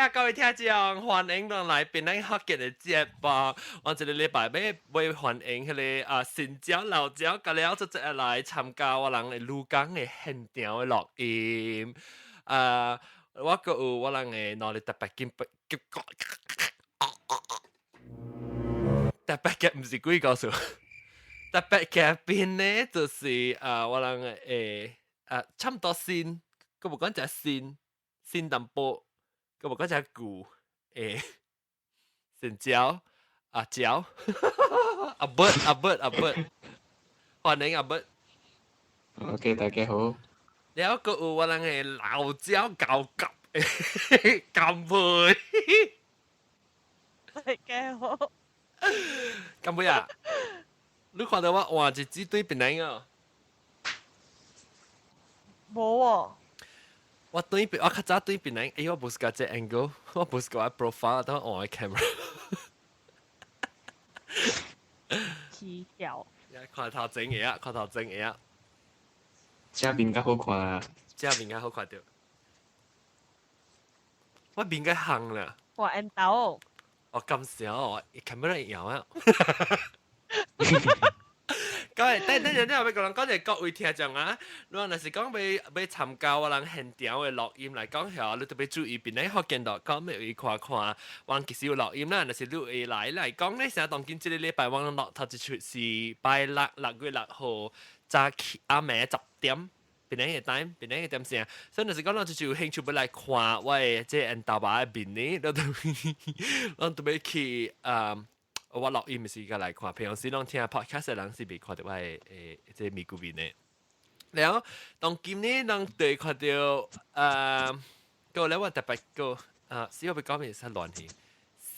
啊，各位聽眾，歡迎轉來檳榔福建的節目。我這个禮拜欲欲歡迎彼个啊新椒老椒，佮了做伙來參加我人的鹿港的現場的錄音。啊，我閣有我人的兩个特別嘉賓，特別嘅毋是鬼故事，特別嘉賓呢，就是啊我人的啊差毋多新，閣無講誠新，新淡薄。閣無講誠舊的新椒阿椒阿伯阿伯阿伯，歡迎阿伯。 OK，大家好。了閣有我人的老椒高級乾杯。大家好。乾杯啊！你看著我換一支對檳榔啊？無喎。我對我較早對檳榔，欸，我無是共這 angle，我無是共我 profile，等我換 camera。起跳。看頭前的啊，看頭前的啊。這面較好看啊！這面較好看著。我面較紅啦。我緣投。哦，感謝哦，camera 會搖啊。各位，等等陣，你後欲共人講者各位聽眾啊，你若是講欲欲參加我人現場的錄音來講，遐你特別注意檳榔福建 .com 會看看，我人其實有錄音啦。若是你會來來講咧，現當今這个禮拜我人錄頭一出是拜六6月6號早起暗暝10點。檳榔的 time，檳榔的點聲，所以若是講咱就是有興趣欲來看我的這緣投爸的面呢，咱都欲去啊。我錄音時間來看，平常時攏聽 podcast 的人是袂看著我的誒這個咪咕面的。然後當今呢，人對看著閣咧我特別閣啊，死我欲講面使亂去。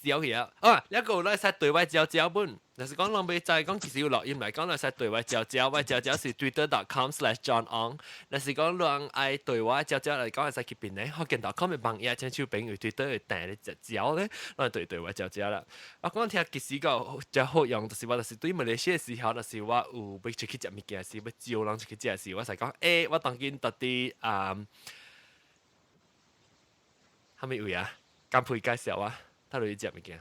小去啊！啊，一個咧使對外招招本，就是講人欲知講其實有錄音來講，咧使對外招招，外招招是 twitter.com/johnong。若是講人愛對外招招來講，會使去檳榔福建 .com 的網頁，親像朋友 Twitter 會訂咧隻招咧，咱對對外招招啦。我講聽其實個誠好用，就是我就是對馬來西亞時候，就是我有欲出去食物件時，欲招人出去食時，我使講，欸，我當今到佇啊，啥物位啊？敢配介紹啊？他落去食物件。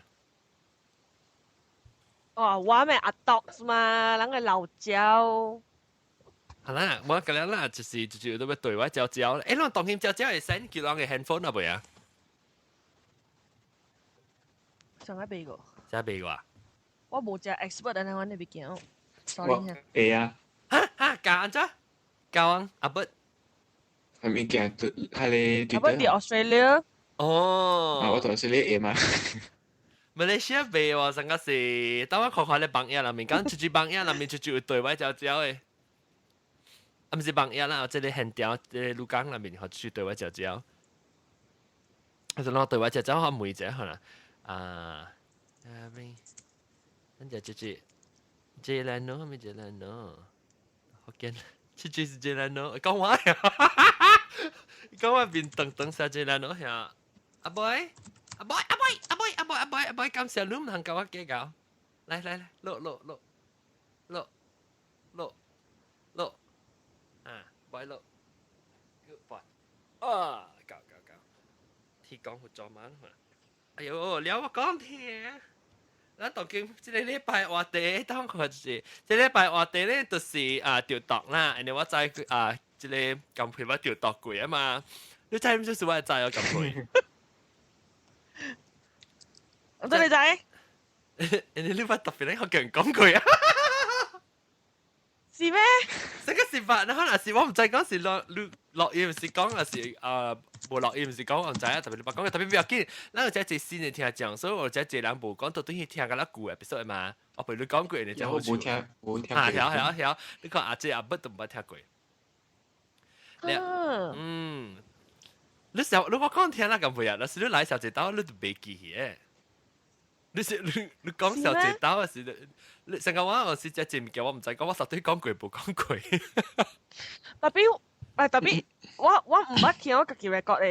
哦，我咪阿獨嘛，人個老椒。好啦，我今日啦，就是都欲對我招招。欸，咱當今招招會 send 叫人个 handphone 啊袂啊？上個袂過。啥袂過啊？我無食 expert 的，我那邊見。Sorry。會啊。哈哈，教按怎？教啊，阿伯。係物件？係你阿伯佇 Australia。哦。啊，我就是你會嘛。馬來西亞袂喎，上個是，當我看看咧網頁內面講，出去網頁內面出去有對外招招的。啊，毋是網頁啦，這个現場，這个鹿港內面，予出去對外招招。啊，就攞對外招招，我問一下可能啊，啊邊，咱就這這，這蘭儂，咪這蘭儂，福建，這這是這蘭儂，講話呀，講話變等等下這蘭儂遐。阿妹，阿妹，阿妹，阿妹，阿妹，阿妹，阿妹，感謝你毋通共我計較。來來來，落落落，落落落，啊，拜落，Good boy，啊，夠夠夠，天光好早晚嘛。哎喲，了我講聽。咱當今這个禮拜話題，當看就是這禮拜話題咧，就是啊著毒啦。因為我知啊，這个甘佩我著毒過啊嘛。你知毋就是我知哦，甘佩。我對你知。人哋你捌特別咧，學叫人講過啊？是咩？這個是捌，可能是我毋知講是落落音是講，還是啊無錄音是講，我毋知啊。特別你捌講，特別不要緊，咱有遮濟新的聽眾，所以我遮濟人無講到對去聽較較舊的，比如嘛，我陪你講過，你才好無聽，無聽過。啊，曉曉曉，你看阿姐阿伯都毋捌聽過。嗯，你時你我講聽啦咁會啊？若是你來小一道，你就袂記起的。你是你你講小一道是你成個我是遮濟物件，我毋知講，我實對講過無講過。 Tapi 啊，tapi 我毋捌聽我家己 record 的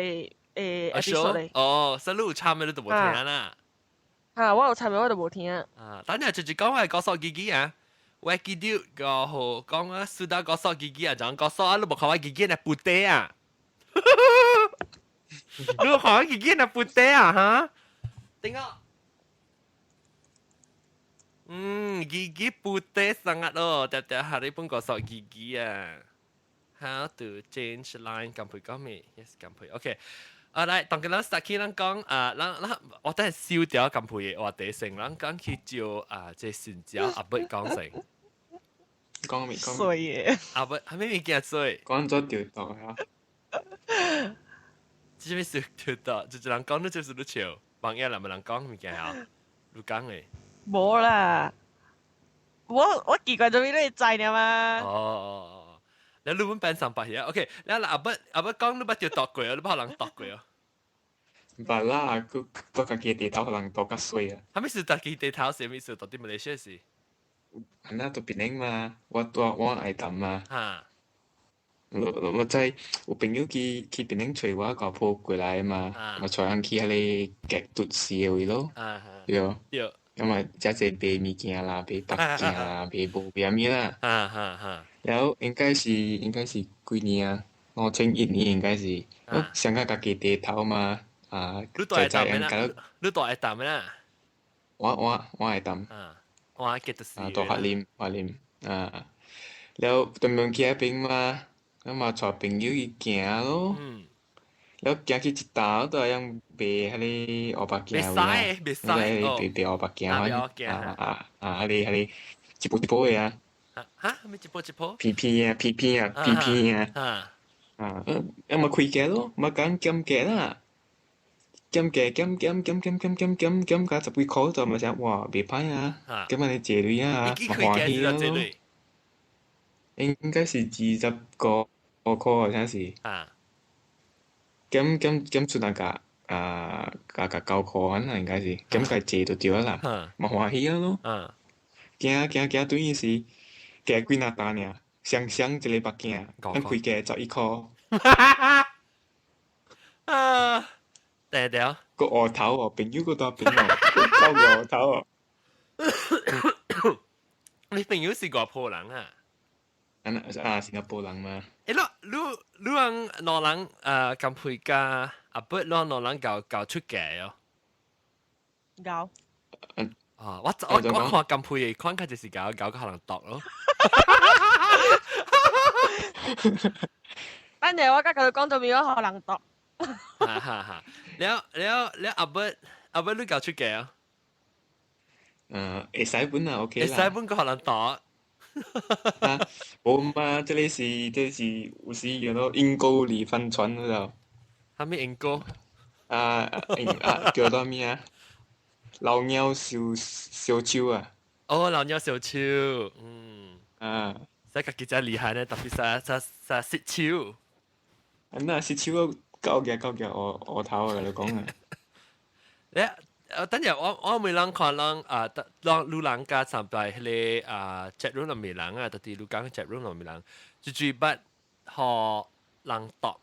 誒 episode 咧。哦，所以你有參的你都無聽啦。啊，我有參的我都無聽。啊，等下就是講我告訴自己啊，我記得個好講啊，輸到告訴自己啊，就告訴啊，你無看我自己來布袋啊。你看自己那 putih 啊哈？Tengok. Gigi putih sangat oh. Tiap-tiap hari pun gosok gigi ah. How to change line 咁配講咩？Yes 咁配。OK。啊來，當佢咱 start 起咱講啊，咱咱我等下燒掉咁配嘅話題先，咱講去照啊，這新招阿伯講先。講未講？衰嘅。阿伯係咩物件衰？講咗條道啊！這咩是條道？就是人講，你就是你笑，網頁人咪人講物件啊？你講嘅。冇啦，我奇怪做咩你知呢嘛？哦哦哦，你你本變三百嘢，OK？你阿伯阿伯講你捌著度過啊？你捌人度過啊？捌啦，佢到家己地頭予人度較衰啊！係咪是家己地頭？是咩事？到底馬來西亞是？啊，那都檳城嘛，我住我愛淡嘛。哈。我我知有朋友去去檳城揣我舊婆過來嘛，我揣人去彼个極都市的位咯，對。對。因為遮濟賣物件啦，賣目鏡啦，賣無賣物啦。哈哈哈。然後應該是幾年啊？2001年應該是，我上個家己地頭嘛，啊，你住愛淡咩啦？你住愛淡咩啦？我愛淡。啊，我記得是。啊，住法林法林啊，然後對面去彼邊嘛，咁嘛帶朋友去行咯。然後行去一搭都會用賣彼個烏目鏡位啊，袂使，賣賣烏目鏡啊啊啊！彼个彼個一步一步的啊。哈？咩一步一步？片片啊，片片啊，片片啊。啊，咁咪開價咯，咪講減價啦，減價減減減減減減減減價十幾箍就咪想哇袂歹啊，咁啊你借鐳啊，嘛歡喜咯。應該是20個箍好像是。啊。減減減出那個啊，加加9箍可能應該是，減個借就對啦，嘛歡喜啊咯。行行行，對於是行幾若單爾，雙雙一个目鏡，咱開價11箍。啊，對對。個額頭哦，朋友個大朋友，夠額頭哦。你朋友是外婆人啊？啊啊，新加坡人嘛。欸，你你你人兩人啊，咁配加阿伯，你兩人搞搞出家哦？搞。啊！我我我看咁配嘅，看較就是搞搞可能度咯。等陣我今日講到面，我可能度。哈哈哈！了了了，阿伯阿伯你搞出家啊？嗯，會使本啊，OK 啦。會使本個可能度。啊，無嘛，這個是有時叫做陰溝裡翻船了。啥物陰溝？啊啊叫做咩啊？老鳥燒燒手啊！哦，老鳥燒手，嗯。啊。使家己真厲害呢，特別啥啥啥失手。啊，那失手搞嘅搞嘅，額額頭啊，你講啊。你等陣我我每人看人啊，人路人家上擺彼個啊 chat room 內面人啊，特別你講 chat room 內面人，就最捌予人度，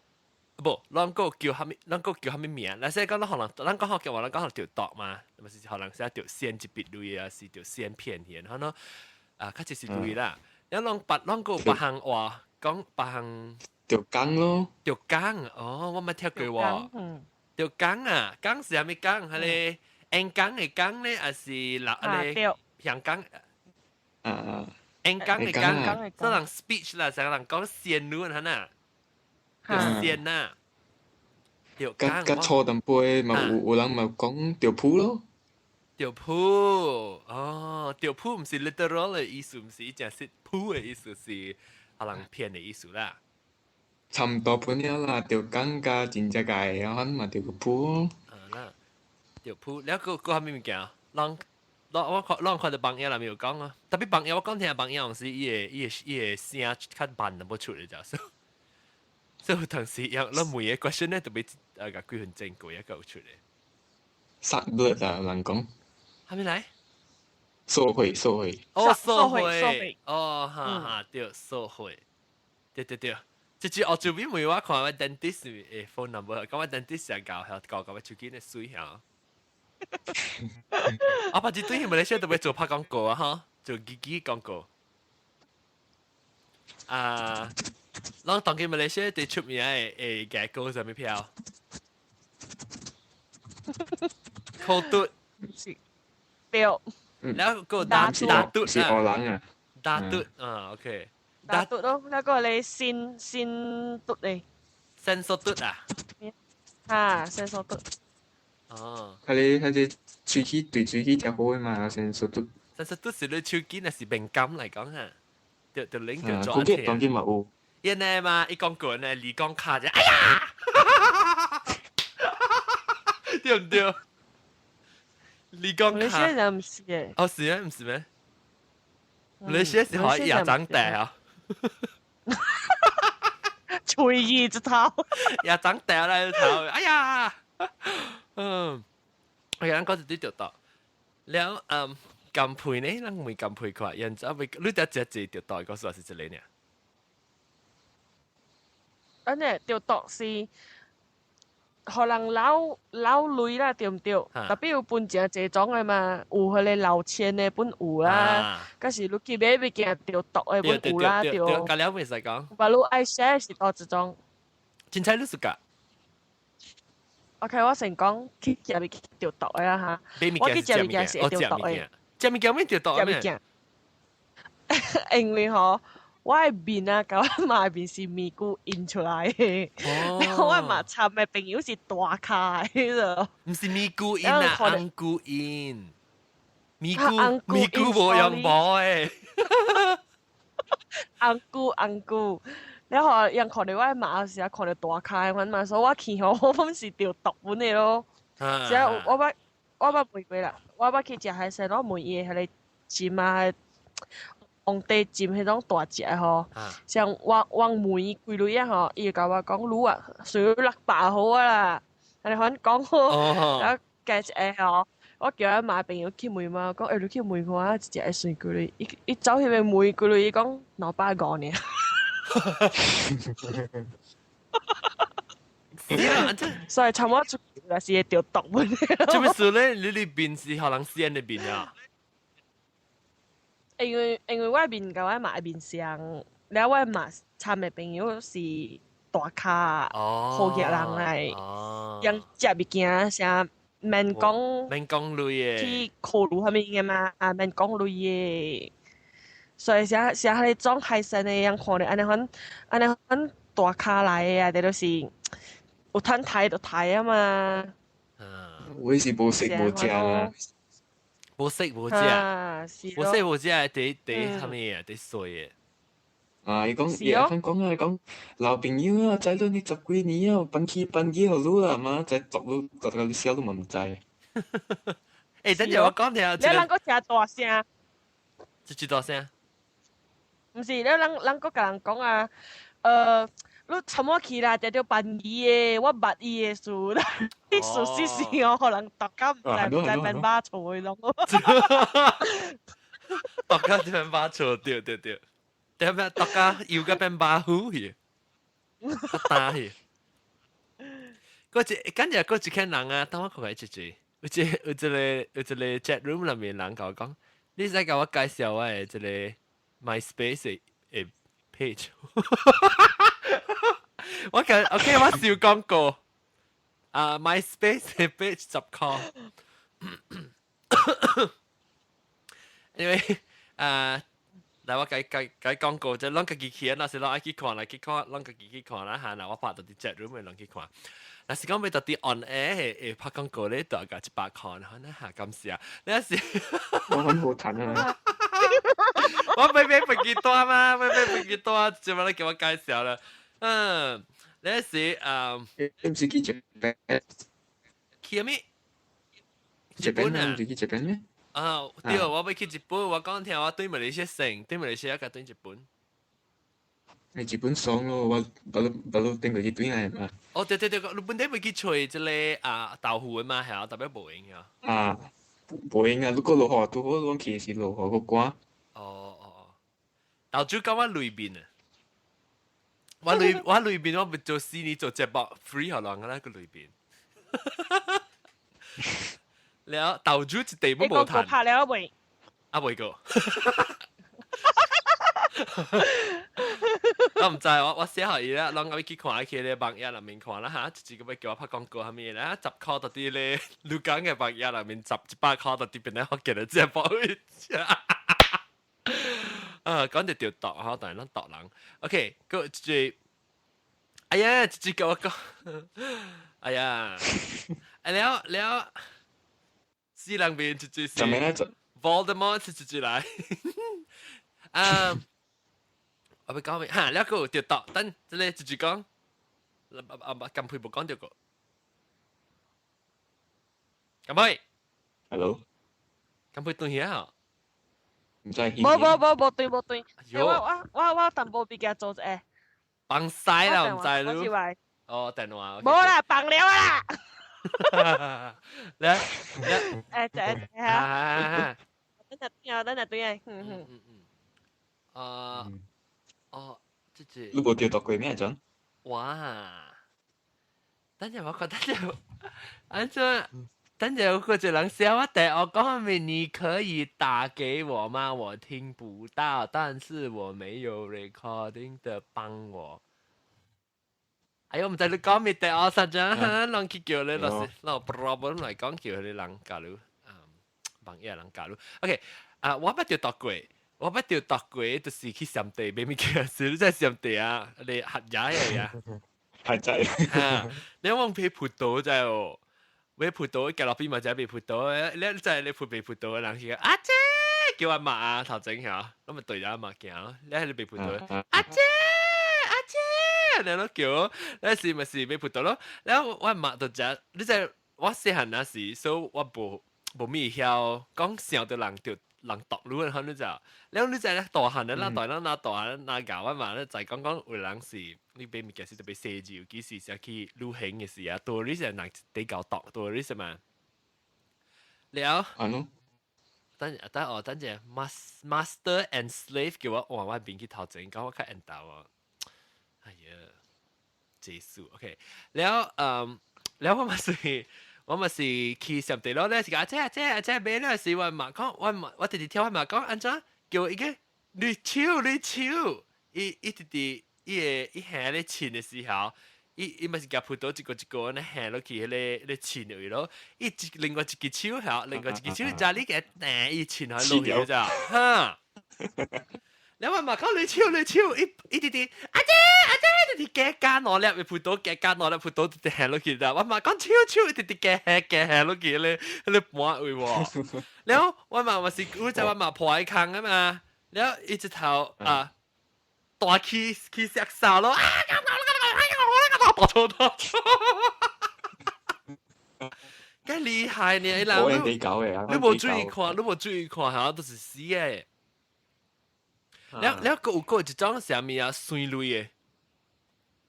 無，咱個叫啥物？咱個叫啥物名？那說講咱予人，咱講好叫話，咱講予著度嘛，咪是予人寫著線一筆鐳啊，是著線騙去，然後啊，較濟是鐳啦。然後攏別攏個別項話講別項。著工咯。著工哦，我捌聽過喎。著工啊，工是啥物工？彼个演講的講咧，還是老啊個香港？啊啊！演講的講，這人 speech 啦，成人講線路啊，呐，著線呐。著較較粗淡薄嘛，有有人嘛講著鋪咯。著鋪哦，著鋪毋是 literal 的意思，毋是伊正是鋪的意思，是予人騙的意思啦。差毋多本了啦，著講甲真正個啊，嘛著個鋪。啊啦，著鋪，了閣閣啥物物件？人，我看，咱看到網頁內面有講啊，特別網頁我講聽網頁時，伊的伊的伊的聲較慢淡薄出來就，所以有當時要咱問的 question 咧，特別啊個幾分鐘過一個有出來。殺掠啊，人講。啥物來？受賄，受賄。哦，受賄。哦，哈哈，對，受賄。對對對。這次我這邊問我看我 dentist 的 phone number，講我 dentist 也搞，搞搞我手機的水嚇。啊，把這對馬來西亞特別做拍廣告啊，哈，做機機廣告。啊，咱當今馬來西亞最出名的的歌啥物票？口嘟。是對。然後個打打嘟是荷蘭啊。打嘟啊，OK。打嘟咯，那個你先先嘟你。伸縮嘟啊？啊，伸縮嘟。哦。佢哋喙齒對喙齒較好嘅嘛，伸縮嘟。伸縮嘟是你手機若是敏感嚟講嚇，就就拎就做。嗰當今嘛有。因為嘛，伊講過呢，離講卡就哎呀！對唔對？你講卡？你現在唔是嘅。哦，是咩？唔是咩？你現在是可以亞長大啊？隨意一頭。亞長大啦，一頭。哎呀！嗯，我講嗰時啲就到了，嗯，金配呢？咱未金配看，然之後未，你得只只就到，嗰時是一個呢？安尼就毒是。予人撈撈鐳啦，對毋對？特別有分誠濟種的嘛，有彼个老千的本有啦，閣是你去買物件著毒的本有啦，對。對，了袂使講。把你愛寫是佗一種？凊彩你是㗎？OK，我先講去食物件著毒的啦哈。我去食物件是會著毒的。食物件咩著毒咩？食物件。因為吼。我的面啊，佮我媽的面是咪菇印出來的，然後我媽參的朋友是大跤的彼個。毋是咪菇印啊，紅菇印。咪菇咪菇無用毛的。紅菇紅菇，然後人看著我的媽時啊，看著大跤的款嘛，所以我去吼，我本是著毒本的咯。所以我捌問過啦，我捌去食海鮮，我問伊的彼個針啊。皇帝針彼種大隻吼，像我問伊幾鐳啊吼，伊就共我講愈啊，隨600好啊啦，按呢款講好，然後加一个吼，我叫我媽朋友去問嘛，講欸你去問看一隻會算幾鐳，伊伊走彼邊問幾鐳，伊講250爾。所以差毋多出來是會著毒本。這麼說咧，你裡面是予人先的面啊？因為我面佮我媽的面像，了我媽參的朋友是大跤好額人來，用食物件啥免講免講鐳的，去考慮啥物的嘛，啊免講鐳的，所以啥啥彼種海鮮的人看著按呢款按呢款大跤來的啊，這就是有趁刣就刣啊嘛。我是無食無食啊。無食無食，無食無食，佇佇啥物啊？佇衰的。啊！伊講伊阿講啊，伊講老朋友啊，知你你十幾年啊，搬去搬去予你啦嘛，再作你作到你痟你嘛毋知。欸，等陣我講聽。你人閣誠大聲。這幾大聲？毋是，你人人閣共人講啊，你參我去啦，定著辦伊的，我捌伊的事，你事實是哦，予人逐工毋知毋知變把錯的攏。逐工變把錯，對對對。點咩？逐工又甲變馬虎去，打去。嗰一，敢若閣一個人啊，當我看一隻，有一有一個有一個 chat room 內面人共我講，你使共我介紹我的這個 MySpace 的 page。我講 OK，我少講過啊，MySpace 的 page 10箍。因為啊，來我共共共講過，就攏家己去啊，若是攏愛去看，來去看，攏家己去看啦嚇。若我拍到佇 chat room 的攏去看。若是講欲到佇 on air 會拍廣告咧，就共100箍，那下感謝。你若是我很好趁啊！我欲買飛機單嘛，欲買飛機單，就欲來共我介紹啦。嗯，你是嗯，你毋是去日本？去啥物？日本啊？毋是去日本咩？啊，對，我欲去日本，我講聽我對馬來西亞先，對馬來西亞佮對日本。你日本爽咯，我捌捌捌頂過去轉來嘛。哦，對對對，你本底欲去揣這个啊豆腐的嘛，係啊，特別無閒啊。啊，無閒啊！如果落雨拄好，阮去是落雨閣寒。哦哦哦，豆酒講我裏面啊，我裏我裏面我欲做四年做節目 free 予人啦個裏面。了豆酒一地都無趁。拍了未？啊，未過。我毋知，我寫予伊啦，攏愛去看去咧網頁內面看啦嚇，一個欲叫我拍廣告啥物咧，10箍到佇咧鹿港嘅網頁內面10 100箍到佇邊咧福建的這寶一隻。啊，講著著毒吼，但係咱毒人。OK，閣一個，哎呀，一隻叫我講，哎呀，哎了了，死人面一隻是 Voldemort 是一隻來，啊，我欲講咩？哈，了閣有著毒，等這個一隻講，啊啊啊，金佩無講著過，金佩，Hello，金佩斷去啊？毋知。無無無無對無對，我淡薄比較做者。放屎啦，毋知你。哦，電話。無啦，放了啦。來，來，欸，這啊，等下對啊，等下對啊，嗯嗯嗯嗯。啊，哦，這這。你無著毒過咩陣？哇！等陣我覺得就，按怎？等陣有個一人寫我第我講咩？你可以打給我嗎？我聽不到，但是我沒有 recording 的幫我。哎呦，毋知你講咩？第我實在人去叫你，老師，老 problem 來講叫你人教你，嗯，網頁人教你。OK，啊，我捌著毒過，我捌著毒過，就是去暹地買物件時，你知暹地啊，你合牙嘅呀，係真。啊，你往買葡萄知哦。買葡萄，隔落邊嘛就賣葡萄，你真係你賣葡萄嘅人去，阿姐叫阿媽啊頭前嚇，咁咪對住阿媽行咯。你喺度賣葡萄，阿姐阿姐，你都叫，你是咪是賣葡萄咯？然後我媽就食，你知我細漢那時，所以我無物曉講想著人就人毒你，可你知？然後你知咧大漢咧，那大那那大漢那教我嘛，咧就講講有人是你買物件時特別細緻，尤其是時去旅行嘅時啊，多你是人比較毒，多你是嘛？了，啊喏，等等哦，等陣 master and slave 叫我換我邊去頭前，講我較緣投哦。哎呀，結束 OK。了，嗯，了我嘛是去上地咯，咧是講阿姐阿姐阿姐買咧是我嘛講，我嘛我直直聽我嘛講按怎叫伊個你手你手，伊伊直直伊會伊行咧穿的時候。伊伊嘛是共葡萄一個一個按呢行落去，彼個穿落去咯。伊一另外一隻手嚇，另外一隻手就你共彈伊穿下落去咋，哈。你話嘛講你手你手，伊伊直直阿姐阿姐，直直加加兩粒葡萄，加加兩粒葡萄，直直行落去咋。我嘛講手手，直直加加行落去咧，彼個半位喎。然後我嘛嘛是，我就我嘛破喺空啊嘛。然後伊一頭啊，大起起石哨咯啊！大錯大錯，幾厲害呢！人你你無注意看，你無注意看，嚇都是死嘅。了了，閣有閣一種啥物啊？酸類的，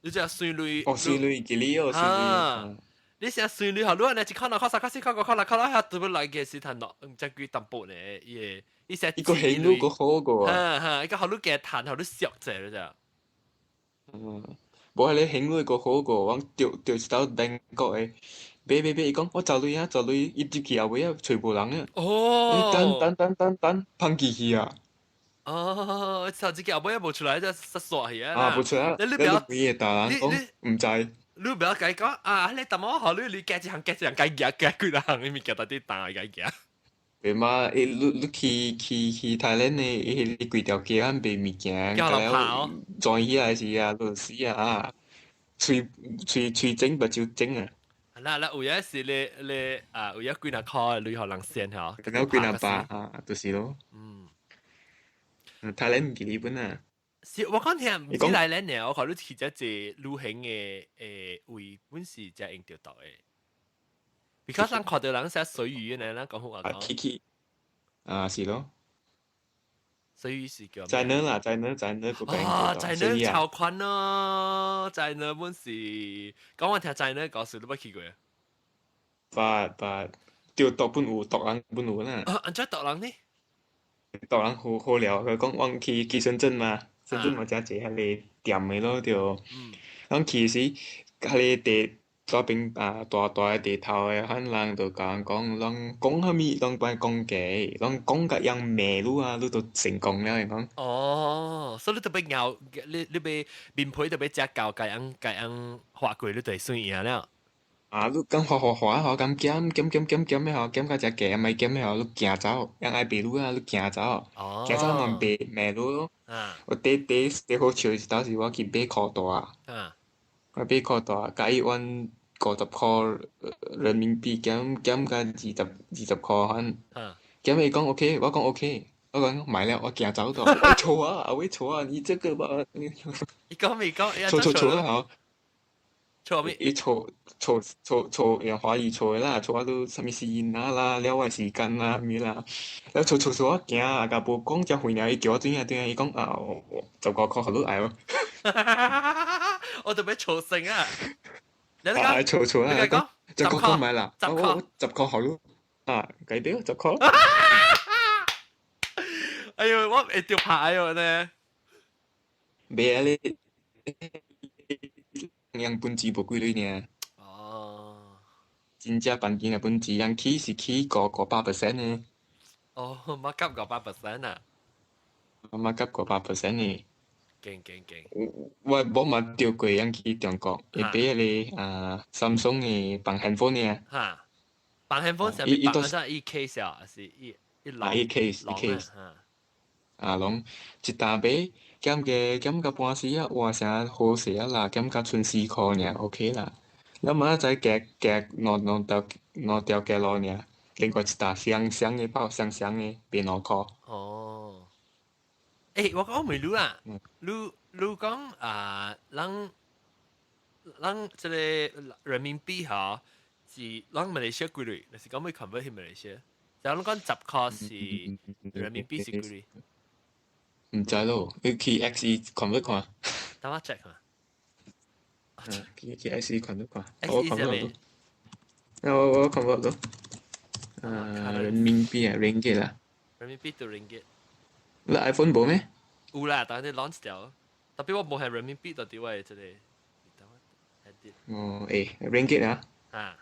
你知酸類？哦，酸類，記哩哦，酸類。你寫酸類，好，你按呢一箍兩箍三箍四箍五箍六箍啦，遐對不來嘅時陣落，毋知幾淡薄呢？伊會伊寫伊個顯露個好過啊！哈哈，伊個予你加趁，予你俗者咋？嗯。無彼個顯露個好過，我著著一道韓國的，買買買，伊講我走鐳啊，走鐳，伊入去後尾啊，揣無人啊。哦。等等等等等，芳去去啊！哦，頭一個後尾啊無出來，就失煞去啊！啊，無出來，你你不要，你大人講毋知。你不要共伊講啊！你淡薄予你你加一項加一項加行加幾若項，伊物件到底重會共行。別嘛，伊你你去去去台南的，伊彼規條街仔賣物件，了轉起來時啊，就死啊！喙喙喙整目睭整啊！啦啦，有影是你你啊，有影幾若箍鐳予人先吼，幾若百啊，就是咯。嗯。台南毋記得本啊。是我講聽毋是來咱呢，我看你去這濟旅行的位，本是才用著到的。because 咱看著人寫水魚呢，咱講好話講。去去。啊，是咯。水魚是叫。在哪啦？在哪？在哪個邊？啊，在哪超寬咯！在哪本是講我聽在哪故事，你捌去過？捌捌，著毒本有，毒人本有啦。啊，按怎毒人呢？毒人好好料，佢講阮去去深圳嘛，深圳嘛誠濟彼個店的咯，著。阮去時，彼個地左邊啊大大的地頭的番人就共人講，攏講啥物攏愛講假，攏講甲樣罵你啊，你就成功了，伊講。哦，所以你特別咬，你欲面皮特別食厚，共人共人劃過，你就會算贏了。啊，你講畫畫畫吼，咁減減減減減的吼，減到誠低，毋減的吼，你行走，人愛罵你啊，你行走，行走嘛罵罵你咯。我第第第好笑是當時我去買褲帶，我買褲帶，共伊換50塊人民幣減減甲20塊款，減伊講 OK，我講 OK，我講買了，我行走到，我錯啊，我錯啊，你這個吧，伊講未講？錯錯錯啦吼。錯咩？伊錯錯錯錯用華語錯的啦，錯啊都啥物時間啦，了我時間啦，物啦，了錯錯錯我驚啊，共無講才回來，伊叫我轉啊轉啊，伊講啊，15塊予你愛咯。我特別錯聲啊！你啊，錯錯啊！你講 10塊買啦，十塊 10塊予你啊，計掉十塊。哎呦，我會著拍喲呢。袂啊你。樣本錢無幾鐳爾。哦。真正辦件的本錢，人起是起5% 呢。哦，mark up 500% 啊。 mark up 500% 呢。勁勁勁！我無嘛著過人去中國，伊買彼個啊，Samsung 的放 handphone 呢。哈，放 handphone 啥物？放啥？伊 case 啊，還是伊伊啊，伊 case 伊 case。啊，攏一打買。減個減到半死啊，換成好勢啊啦，減甲賰4塊爾，OK 啦。了明仔載行行兩條街路爾，另外一搭雙雙的包雙雙的賣2塊。哦。欸，我講問你啦，你講啊，咱咱這個人民幣吼是咱馬來西亞幾鐳？就是講欲 convert 去馬來西亞，就咱講10塊是人民幣是幾鐳？毋知咯，你去 XE convert 看。等我 check 看。去 XE convert 看。 XE 啥物？我 convert 到。啊，人民幣啊，ringgit 啦。人民幣 to ringgit。你 iPhone 無咩？有啦，但係 launch 掉。特別我無係人民幣到底我這個。哦，欸，ringgit 啊。啊。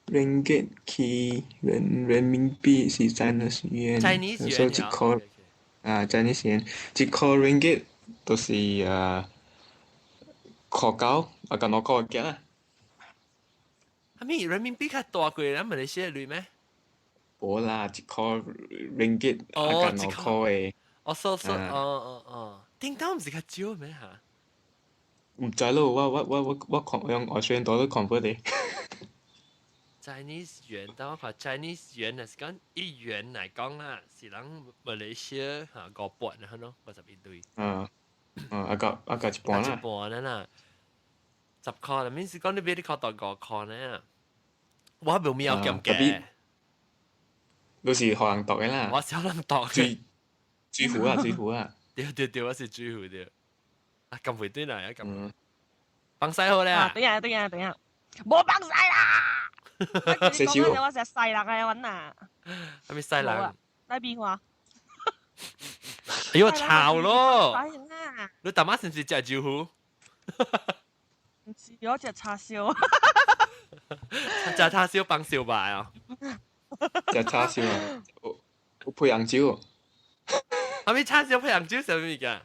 ringgit 去人民幣是 Chinese yuan。 Chinese 所以一塊啊，Chinese yuan，1塊 ringgit 就是啊，塊九啊，共2塊幾啦。啥物人民幣較大過咱馬來西亞鐳咩？無啦，1塊 ringgit 啊，共2塊的。哦，so so，哦哦哦，叮當毋是較少咩嚇？毋知咯，我看用外選多都 convert 的。 Chinese 元，等我看 Chinese 元，若是講1元來講啦，是人馬來西亞嚇5半啊，咯，51鐳。啊啊，啊個啊個一半啦。一半啦，10塊，啦，免是講你買你靠到5塊呢？我無咩要減價。都是予人度的啦。我是予人度。水水壺啊，水壺啊。對對對，我是水壺對。啊，撳回對來啊，撳。放晒好咧。啊，等下等下等下，無放晒啦。食少。我食細人嘅揾啊。係咪細人？來邊話？哎呦，臭咯！你大媽是唔是食招呼？唔是，我食叉燒。食叉燒放燒賣啊！食叉燒啊！有配紅酒。係咪叉燒配紅酒啥物件？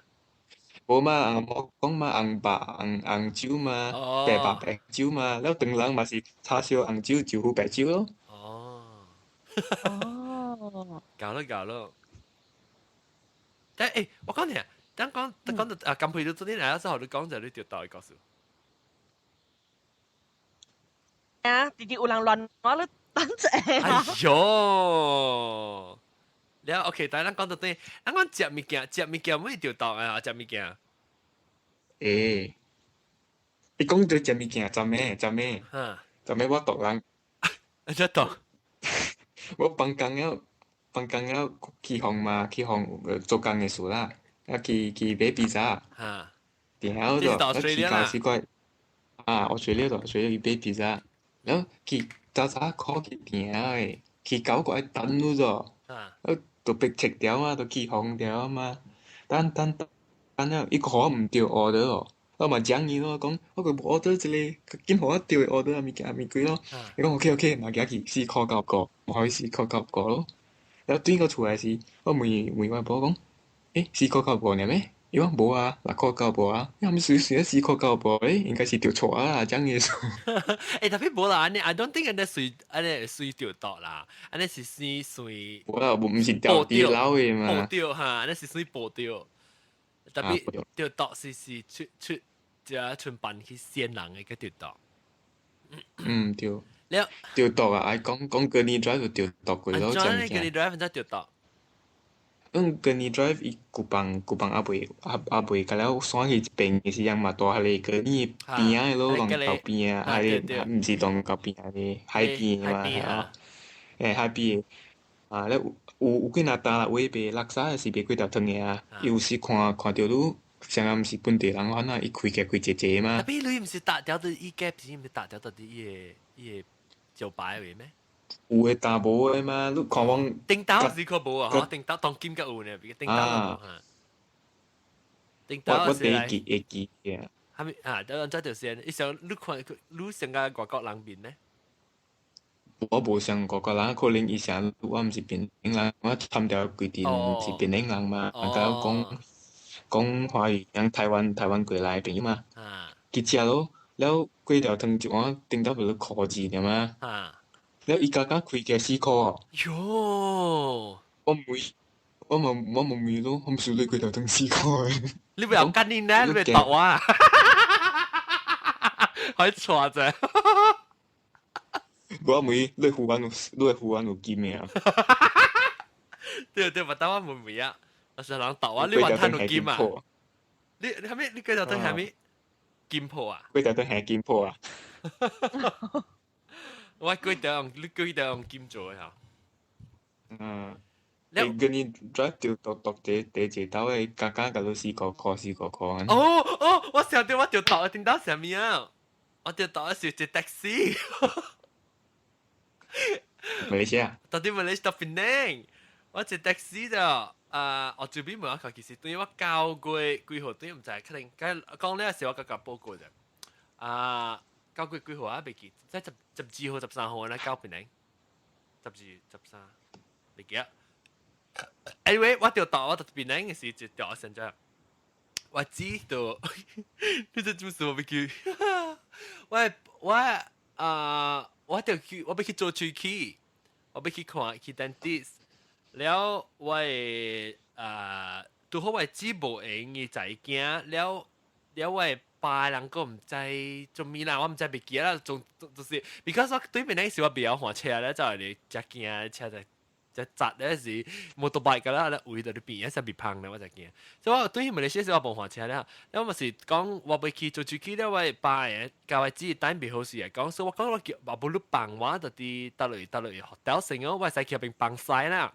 無嘛，紅我講嘛，紅白紅紅酒嘛，白白白酒嘛，了唐人嘛是叉燒紅酒、酒壺白酒咯。哦。哦。搞咯搞咯。但欸，我講你啊，等講講到啊，金佩都昨天來咗之後，你講就你就到一個數。啊，直直有人亂我，你等者。哎呦！了 OK，但咱講到對，咱講食物件，食物件會著到啊，食物件。欸，你講到食物件，昨暝昨暝，昨暝我毒人。你做毒？我放工了，放工了去予嘛，去予做工的事啦，啊去買披薩。然後就我去到時怪，啊，我隨了就隨了去買披薩，然後去早早考去訂的，去九個愛等你咗，啊，就被切掉啊，就起風掉嘛，等等等了，伊看我毋對 order 哦，我嘛講伊咯，講我個無 order 一個，緊予我著 order 物件物幾咯。伊講 OK OK，若行去4箍95，唔好意思4箍95咯。然後轉到厝來時，我問問我婆講，欸，四箍九五爾咩？伊講無啊，6箍95啊。你係咪隨隨四箍九五咧？應該是著錯啊，講伊數。欸，特別無啦，按呢，I don't think 按呢隨按呢隨著度啦，按呢是算隨。無啦，無毋是掉地老的嘛。報掉哈，按呢是算報掉。特別著度是是出出只剩辦去先人的個著度。嗯，對。了著度啊！愛講講 Gurney Drive 就著度過咯，這物件。Gurney Drive 怎著度？嗯，Gurney Drive 伊 Kupang 猶未猶未甲了山去一邊的時陣嘛，大迄個 Gurney 邊仔的咯，龍溝邊啊，迄個毋是龍溝邊仔個海邊的嘛，係欸，海邊的啊，了有有幾若搭啦，有賣叻沙的是賣粿條湯的啊，伊有時看看著你，啥人毋是本地人，反正伊開起開濟濟嘛。特別你毋是搭掉的伊個，是毋是搭掉到啲伊個伊個招牌位咩？有的但無的嘛，你看阮頂頭是較無啊，嗬，頂頭當今較有呢，頂頭無哈。頂頭我第一記會記嘅。哈咪啊？等陣就是伊想你看你像個外國人面咩？我無像外國人，可能伊想我毋是檳城人，我參條規定是檳城人嘛，甲我講講華語，像台灣過來的朋友嘛。去食咯，了粿條湯一碗頂頭就箍二爾嘛。了伊加加開價4箍哦。喲！我問，我問我問伊咯，我毋是你粿條湯四箍的。你不要幹你呢？你別答我。可以錯啫。我問你護腕有，你的護腕有金的啊？對對，我等我問問啊。我是人答我，你雲吞有金啊？你你係咪？你粿條湯係咪金鋪啊？粿條湯係金鋪啊？我粿條用你粿條用金做的嚇。嗯。你跟你 drive 著獨獨第第一兜的，加加共你4箍箍4箍箍。哦哦，我想到我著搭頂到啥物啊？我著搭的是一 taxi。馬來西亞。到底馬來西亞檳城，我坐 taxi 就啊，我這邊問我其實對我交過幾號對毋知，可能講了時我剛剛報過啫。啊，交過幾號啊？袂記，即12號、13號咧交檳城，12、13，袂記啊。Anyway，我就到我到檳城嘅時就掉現在，我知道，你這做什麼袂記？我我啊，我就去，我欲去做喙齒，我欲去看去 dentist，了我會啊，拄好我姊無閒伊在驚，了了我的爸人閣毋知做物啦，我毋知袂記啦，總就是，because 我對面那時我袂曉換車咧，就係你只驚車就。只砸咧是摩托車㗎啦，咧圍到你邊一時別碰咧，我就驚。所以我對馬來西亞時我無換車咧，了我是講我欲去做喙齒咧，我爸的教我姊等袂好勢啊，講所以我講我叫話無你放我就佇倒落倒落 hotel 先哦，我會使去彼邊放屎啦。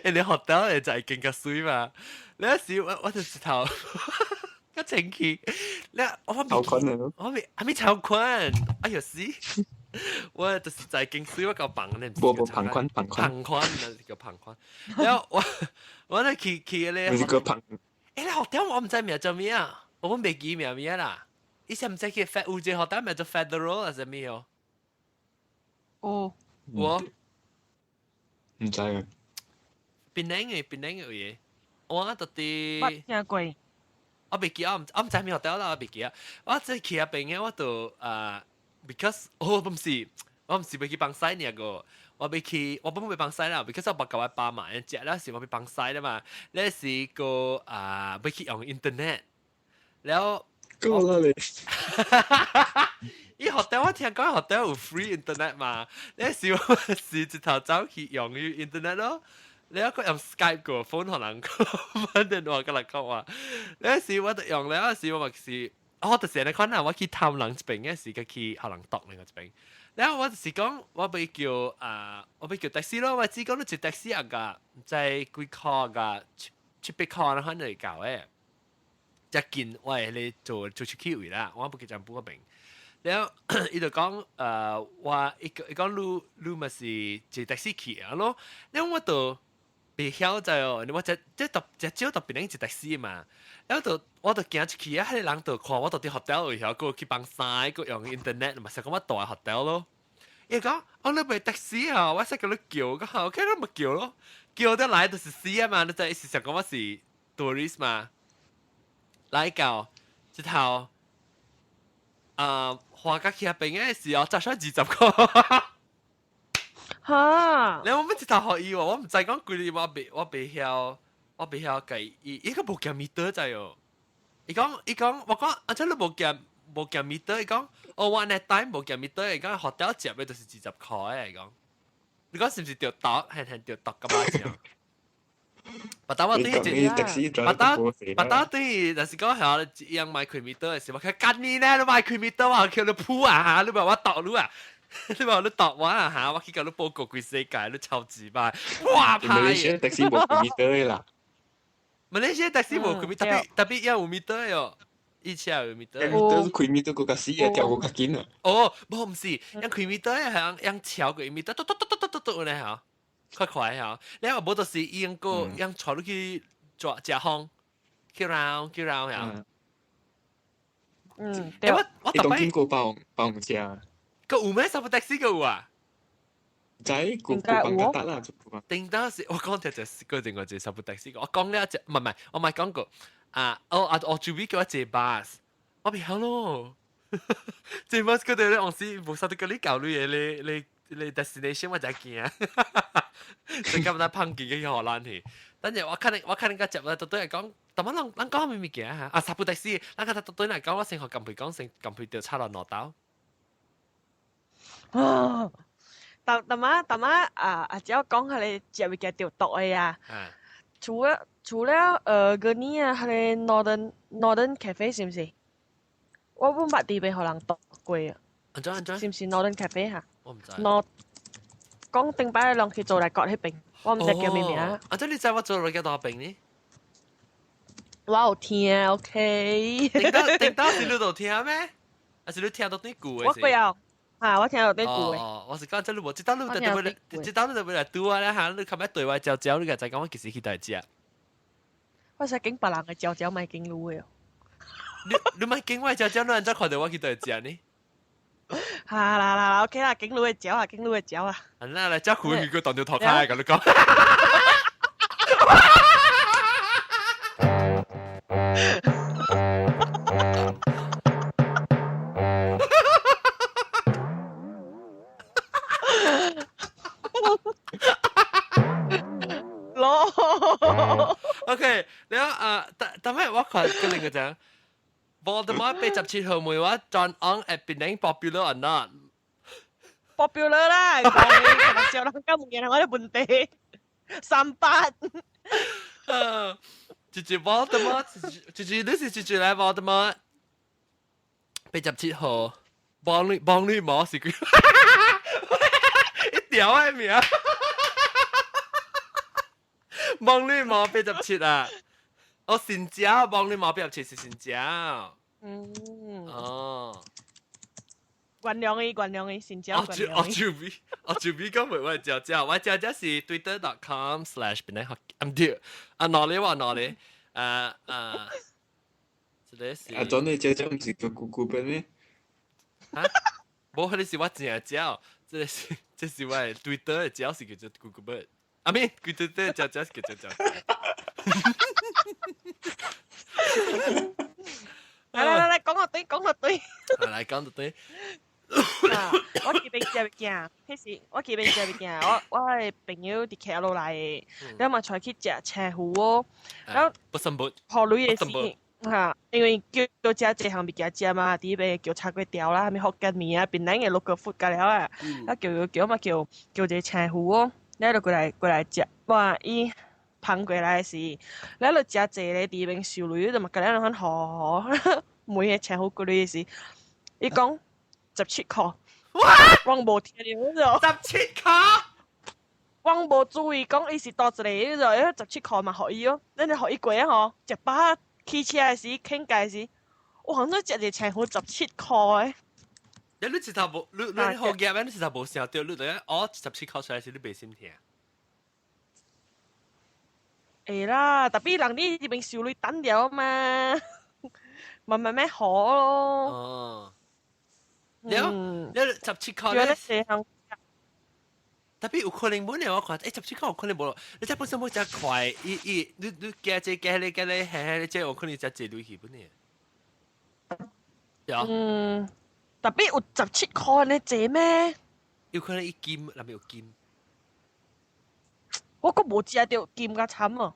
因為 hotel 會就係更加水嘛。那時我我就一頭較清氣，你我未我未還沒超寬，哎呦死！我就是在經水，我夠放咧。無無旁寬旁寬旁寬，那是叫旁寬。然後我我咧去去咧。你是個旁。欸，你 hotel 我毋知名做咩啊？我袂記名咩啦。以前毋知叫 Fed 有一個 hotel 名做 Federal 還是咩哦？哦。我毋知啊。檳城的檳城的有嘢，我到底。捌聽過。我袂記，我毋我毋知咩 hotel 啦，我袂記啊。我這去彼邊的，我就啊。because 我毋是，我毋是欲去放屎爾個，我欲去，我本欲放屎啦，because 我捌共我爸嘛，食了是我欲放屎啦嘛，那是個啊，欲去用 internet，了。夠啦你。伊 hotel 我聽講 hotel 有 free internet 嘛，那時我是一頭走去用 internet 咯。你一個用 Skype 個 phone 可能講，電話跟人講話，那時我就用了，時我咪是。我就是你看啊，我去探人一邊嘅時，佢去可能度另外一邊。然後我就是講，我欲叫啊，我欲叫 taxi 咯，我只講你坐 taxi 啊個，毋知幾箍個700箍啦，可能會夠的。只近我係你做做出去位啦，我不記政府嗰邊。然後伊就講，我伊伊講你你咪是坐 taxi 去啊咯。然後我就袂曉就哦，你我只即特只少特別能一的士嘛，然後就我就行出去啊，彼個人就看我到佇 hotel 位曉，閣去幫衫，閣用 internet 嘛，想講我蹛 hotel 咯。伊講，哦，你袂的士啊，我使共你叫，講 OK，你咪叫咯，叫得來就是死啊嘛，你知是想講我是 tourist 嘛，來到這頭，啊，花甲去遐邊的時候，才算20箍。哈！你我乜一頭予伊喎，我毋知講幾日我袂曉計伊，伊個無行 meter 知哦。伊講我講啊，這你無行 meter，伊講哦，我那 time 無行 meter，伊講 hotel 接的就是20箍的，伊講。你講是毋是著度？係著度咁啊？不打我對一，不打不打對，但是講係一樣買開 meter 的時，我看幹你呢，你買開 meter 我叫你鋪啊，你話我度你啊。你話你度我啊嚇，我去共你報告規世界，你超級歹，哇馬來西亞的士無開 meter 啦。馬來西亞的士無開 meter，特別也有 meter 喲，以前有 meter。 meter 是開 meter 閣較死啊，跳閣較緊啊。哦，無毋是，用開 meter 係用超過 meter，嘟嘟嘟嘟嘟嘟嘟呢嚇，快快嚇。你話無就是用個用帶你去抓食風，去 round 去 round 嚇。嗯，對。我特別經過包包車。個有咩 sapu taxi 個有啊？知個個幫佢得啦，頂當時我講條就是個另外一個 sapu taxi 個，我講了一隻，唔係唔係，我唔係講過啊，我啊我準備叫我坐 bus，我袂曉咯，坐 bus 嗰度咧，我是無啥得跟你搞你嘅，你 destination 我才驚，就咁樣碰見去荷蘭去。等陣我可能個接咧，都對係講，但係咱講咩物件嚇？啊，sapu taxi，咱個都對嚟講，我先學近培講，先近培調差落攞刀。啊！但但媽但媽啊啊！只要講係你食物件著毒的啊！除了嗰年啊，彼个 Northern Cafe 是毋是？我本捌佇邊予人毒過啊！按怎按怎？是毋是 Northern Cafe 哈？我毋知。 North 講頂擺人去做內閣彼邊，我毋知叫咩名。啊！這你知我做內閣佗邊呢？我有聽，OK。頂當是你都聽咩？還是你聽到對舊的？我過有。啊！我聽到對舊的。哦，我是講這你無，這道你就對來，這道你就來拄啊咧嚇，你較欲對我招招，你個知講我幾時去佗食？我使經別人的招招，莫經你的。你莫經我的招招，你按怎看著我去佗食呢？哈啦啦啦，OK 啦，經你的招啊，經你的招啊。啊，那來食苦魚，閣當著頭殼，共你講。咯，OK，了啊，但但咩我看個另個講，Voldemort 87號問我 John Ong at Penang popular or not？ popular 啦，講小人講物件我的問題，38。直接 Voldemort，直接你是直接來 Voldemort 87號，幫你毛是佢，一條的名。望你毛87啊！哦，新椒，望你毛87是新椒。嗯。哦。原諒伊，原諒伊，新椒。我就比講袂我椒椒，我椒椒是 twitter.com/ 邊個學？唔對，啊哪裡話哪裡？啊啊，這個是。啊，總你椒椒毋是叫姑姑本咩？啊？無，彼個是我正椒，這是我的 Twitter 的椒是叫做姑姑本。阿咪，佢對對，椒椒是叫椒椒。來來來，講個對，講個對。來講個對。我這邊食物件，彼時我這邊食物件，我的朋友佇徛落來的，了嘛帶去食青魚哦，然後不生不，予鐳的時，哈，因為叫食這項物件食嘛，佇彼邊叫炒粿條啦，啥物福建麵啊，檳榔的 local food 甲了啊，啊叫叫嘛叫叫一個青魚哦，了就過來食，哇伊捧過來時，了就食濟咧，佇邊收鐳，就嘛共咱款予予，每个青魚過鐳時，伊講。17箍，我無聽著，17箍，我無注意講伊是倒一个，就17箍嘛，予伊哦，咱就予伊過啊吼，食飽起車的時，傾偈時，哇，你食一個青魚17箍的。你一頭無，你好夾咩？你一頭無想著，你就哦17箍出來時，你袂心疼。會啦，特別人你這邊收鐳等了嘛，慢慢慢好咯。哦，了了17塊咧，咧。特別有可能本來我看，17塊有可能無，你這本身無遮快，伊伊你你加這加咧加咧，嘿嘿，這有可能才坐落去本來。嗯，特別有十七塊呢，濟咩？有可能伊金，那邊有金。我閣無食著金較慘啊！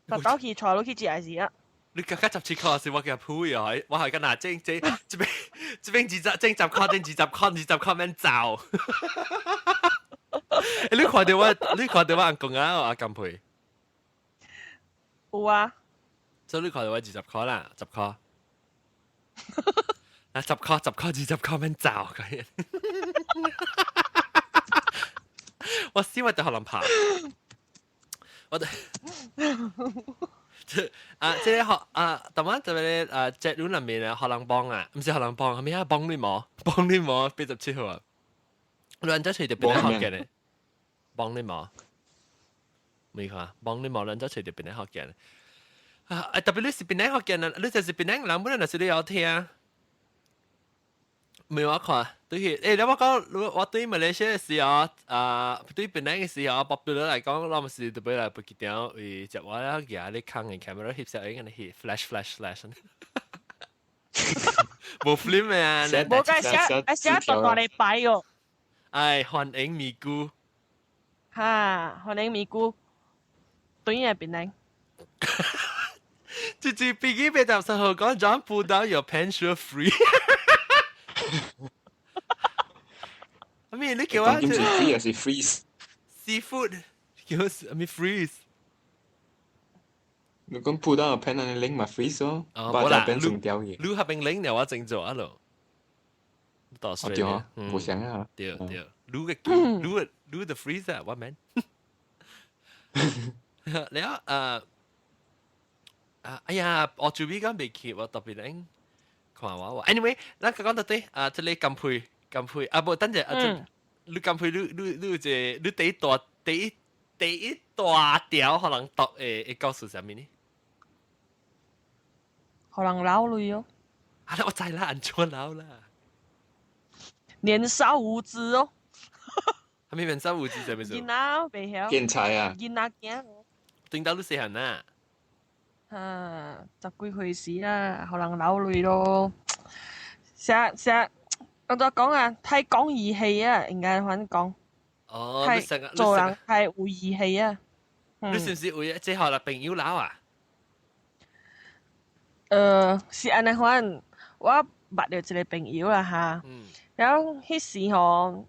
特走去帶落去食是啊。你感覺十七塊是我給鋪啊？我係個拿正這這邊這邊20，正十塊，正20塊，20塊免走。你看到我，你看到我阿公啊，阿金佩。有啊。所以你看到我20塊啦，十塊。啊，十塊，十塊，20塊免走。我死我就可能怕。我啊，這個學啊，台灣這邊啊，捷運入面啊，學人幫啊，毋是學人幫，係咩啊？幫你冇，幫你冇，87號啊。你按照隨就邊咧學嘅咧？幫你冇，沒看，幫你冇，按照隨就邊咧學嘅。啊，特別你是邊咧學嘅呢？你就是邊咧人本來就是你要聽。沒我看，對去，你我講，我對馬來西亞的時候，啊，對檳城的時候，popular 來講，我們是特別來不記得為接我了，舉咧看嘅 camera 翕相，應該翕 flash flash flash。無 film 啊！無該寫，寫大大禮拜哦。哎，歡迎咪咕。哈，歡迎咪咕。對嘅檳城。這這飛機80號講，John pull down your pants sure free。I mean，你叫我是 free 還是 freeze？ Seafood 叫我 I mean freeze。你講 pull down 個 pants，你拎咪 freeze 咯，把隻 pants 整掉去。你合並拎，我整做啊咯。到時對啊，冇想啊。對對，你個你個你個 freezer，我 man。了啊，哎呀，我做邊間未去，我特別拎。看我話，anyway，咱講到對啊，這個金配金配啊，無等陣啊，你金配你你你這你第一大第一第一大條可能讀會告訴啥物呢？可能老類哦。啊，我知啦，按怎老啦？年少無知哦。係咪年少無知啥物事？囡仔袂曉。天才啊！囡仔驚。頂到你細漢啊？啊，十幾歲時啦，予人流淚咯。成成，按怎講啊？太講義氣啊，應該反講。哦，太做人太有義氣啊。你是毋是為這予朋友鬧啊？是按呢款，我捌著一個朋友啦哈。然後彼時吼，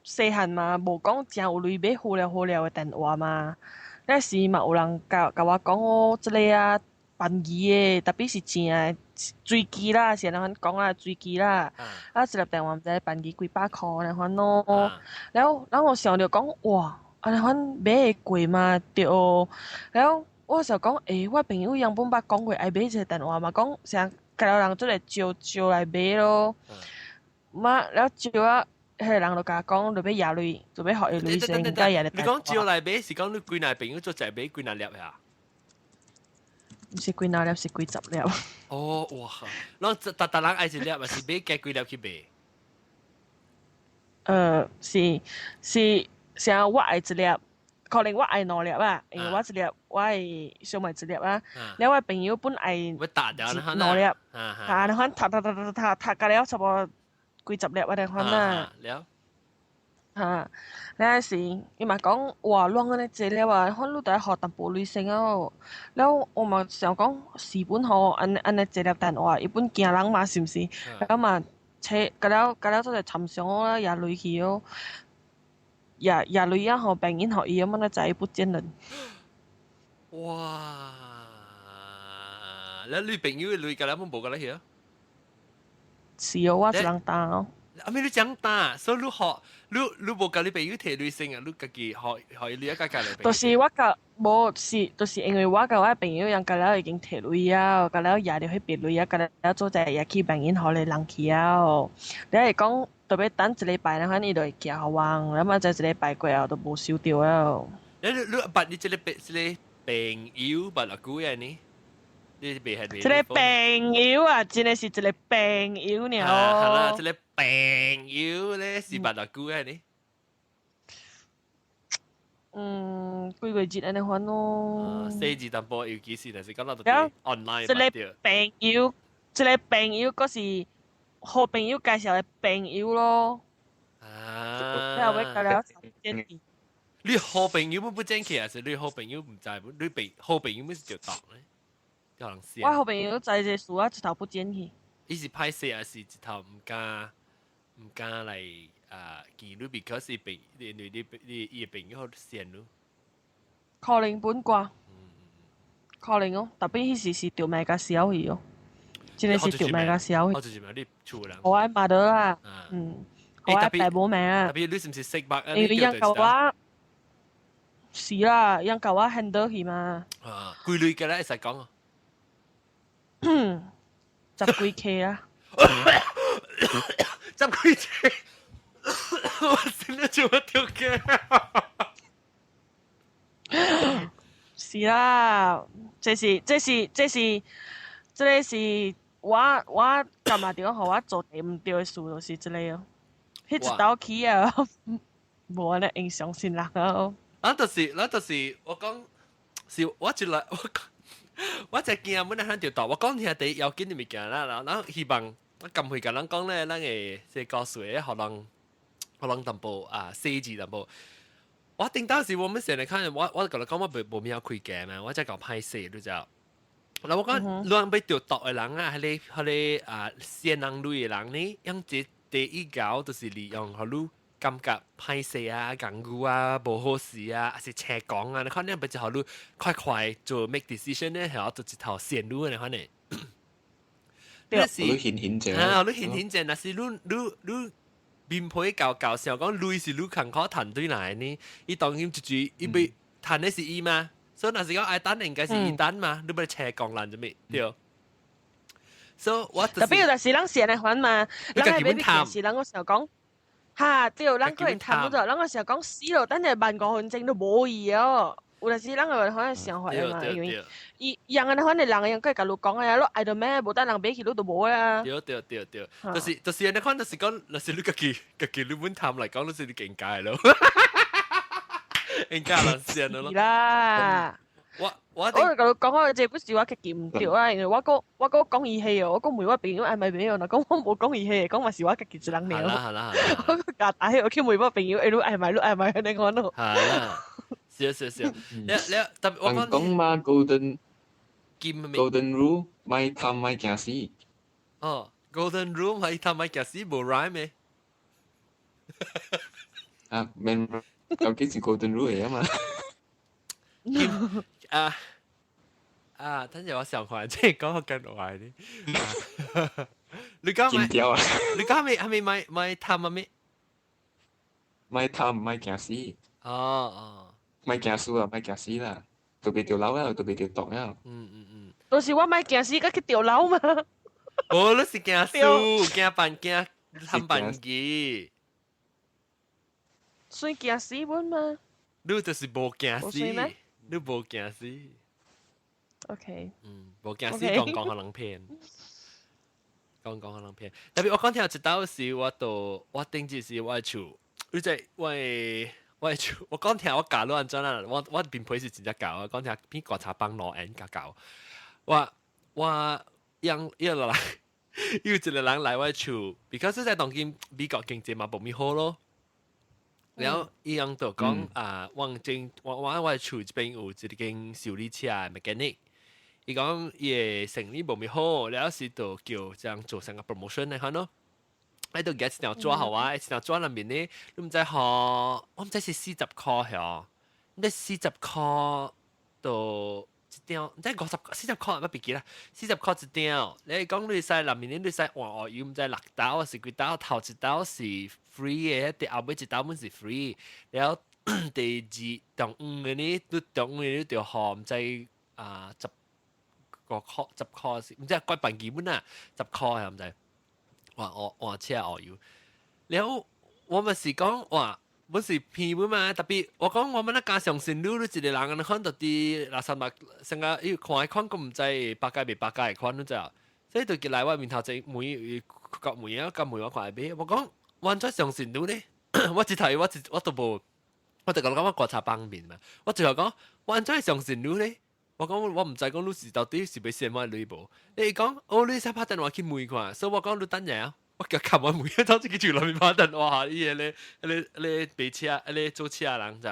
細漢嘛，無講誠有鐳買好料好料的電話嘛。那時嘛有人共共我講哦，這個啊便宜的，特別是正的水機啦，是按呢款講啦，水機啦。啊，一粒電話毋知便宜幾百箍按呢款咯。然後，然後我想著講，哇，按呢款買會過嗎？對。然後我想講，欸，我朋友原本捌講過愛買這個電話嘛，講啥，共人做來招招來買咯。嘛，了招啊，彼個人就共我講，就欲挹鐳，就欲予伊鐳先，才挹你講招來買是講你幾若朋友做一買幾若粒呀？毋是幾若粒，是幾十粒。哦，哇！攏逐逐人愛一粒，還是買加幾粒去賣？是是，像我愛一粒，可能我愛兩粒啊，因為我一粒我會小妹一粒啊。了我朋友本愛兩粒，啊，你看讀讀讀讀讀讀到了差不多幾十粒按呢款啊。了。哈，那時伊嘛講，哇，攏按呢濟粒啊，反你著愛予淡薄鐳先哦。了我嘛想講，是本吼，按按呢濟粒電話，伊本驚人嘛，是毋是？了嘛，揣，甲了甲了做者參詳啦，挹鐳去哦，挹挹鐳啊，予病因予伊，我才知伊不見人。哇！了你朋友的鐳甲了無甲你去啊？是哦，我一人擔哦。啊！咩你講打，所以你學你你無共你朋友提鐳先啊，你家己學學你一家家嚟。就是我共無是，就是因為我共我朋友人共了已經提鐳啊，共了挹著彼筆鐳啊，共了做者也去病院予咧人去啊。你會講特別等一禮拜，反正伊就會寄予我，了嘛再一禮拜過後就無收著啊。你捌你這个這个朋友捌偌久啊呢？你未係這个朋友啊，真的是一个朋友呢。係啦，這个朋友咧是捌偌久啊呢？嗯，幾個月按呢款咯。細字淡薄，尤其是若是講到 online 這个朋友，這个朋友閣是好朋友介紹的朋友咯。啊！你後尾隔了見你好朋友不見去，還是你好朋友毋知？你朋好朋友毋是就當咧？可能是。我好朋友知這事，我一頭不見去。伊是歹勢，還是一頭毋敢來啊見你？because 伊朋你你你你伊的朋友好線你。可能本啩。可能哦，特別彼時是著賣甲燒去哦，真的是著賣甲燒去。我就是你厝人。我愛罵得啦，嗯，我愛大母名啊。特別你是毋是識白啊？因為人教我。是啦，人教我 handle 去嘛。啊，幾類嘅咧，會使講啊。十幾 K 啊。十幾 K，我真係做乜條嘅？是啦，這是這是這是這个是我我感覺著予我做對毋對的事，就是這个哦。彼一道起啊，無按呢影響新人啊。咱就是，咱就是，我講是，我一來我講，我只驚本來咱就大，我講兄弟要緊的物件啦，然後希望我甘會共人講咧，咱會這個故事會予人，予人淡薄啊細緻淡薄。我頂當時我們成日看，我共你講我袂無咩開價嘛，我才搞歹勢，你知影？嗱我講，你欲著毒的人啊，彼个彼个啊仙人類的人呢，用這第一搞就是利用予你感覺歹勢啊、艱苦啊、無好勢啊，還是斜講啊，你看你欲就予你快快做 make decision 咧，係做一頭線路你看呢？對，你顯顯正啊，你顯顯正，若是你你你面皮厚厚，想講鐳是你艱苦趁對來呢？伊當然一句伊欲趁的是伊嘛，所以若是講愛等應該是伊等嘛，你欲斜講人做咩？對。所以我特別就是咱是按呢款嘛，咱係欲件事，咱我想講。哈，對，咱可能談咗，咱個時候講死咯，等陣萬五分鐘都無去哦。有陣時咱個可能想法嘛，因為伊人按呢款的人，應該共你講啊，你愛到咩，無等人買去，你就無啊。對對對對，就是按呢款，就是講，若是你家己家己你本談來講，你是你境界咯，應該人先咯。啦。我我我就共你講，我這不是我家己毋對啊，因為我閣我閣講伊戲哦，我閣問我朋友愛買朋友，若講我無講伊戲，講嘛是我家己一人爾。啦啦我閣共打我去問我朋友，欸，你愛買，你愛買，按呢款咯。係啦，是是是，你你特別我講講嘛，Golden 金 Golden Rule，莫貪莫驚死。哦，Golden Rule 莫貪莫驚死，無 rhyme 咩？啊，免，究竟是 Golden Rule 嚟啊嘛？啊啊！等陣我想看，這講緊話呢。你講金條啊？你講係咪係咪莫莫貪啊咩？莫貪莫驚死。哦哦。莫驚輸啊，莫驚死啦，都袂著老啊，都袂著毒啊。都是我莫驚死，閣去著老嘛。哦，你是驚輸，驚扮驚貪扮機。算驚死本嘛？你就是無驚死，你無驚死。 OK。嗯，無驚死，講講予人騙，講講予人騙。特別我講聽一道時，我到我頂一時我的厝，你知我的我的厝，我講聽我教你按怎啦？我我面皮是真正厚，我講聽比觀察幫老緣較厚。我我讓伊落來，有一個人來我厝，because 在當今美國經濟嘛無咪好咯。然後伊樣就講啊，我正我我我厝這邊有一間修理車的 mechanic，伊講伊的生意無咪好，了是就叫這樣做成個 promotion 來看咯。喺度寄一條紙予我，一條紙內面呢，你毋知予，我毋知是40箍嗬，你四十箍到一張，毋知50、40箍，我別記啦，四十箍一張。你講你使內面你使換學油，毋知六兜還是幾兜，頭一兜是 free 的，第後尾一兜本是 free。然後第二中午的呢，你中午的你就予毋知啊10個箍10箍是，毋知幾百幾蚊啊，十箍係毋知。換換換車學油，然後我咪是講哇，本是騙本嘛，特別我講我們那家相信你，你一個人按呢看到底六三百，成個伊看一看，佫毋知百佳袂百佳的款，你知無？所以就來我面頭前問，國問啊，佮問我看會買，我講我按怎相信你咧？我一頭我一我都無，我就講我觀察方面嘛，我最後講我按怎相信你咧？我講我毋知講你是到底是欲騙我鐳無？你講哦，你使拍電話去問看，所以我講你等下啊。我叫冚我每一頭自己就內面拍電話，伊個咧，咧咧賣車，咧做車人知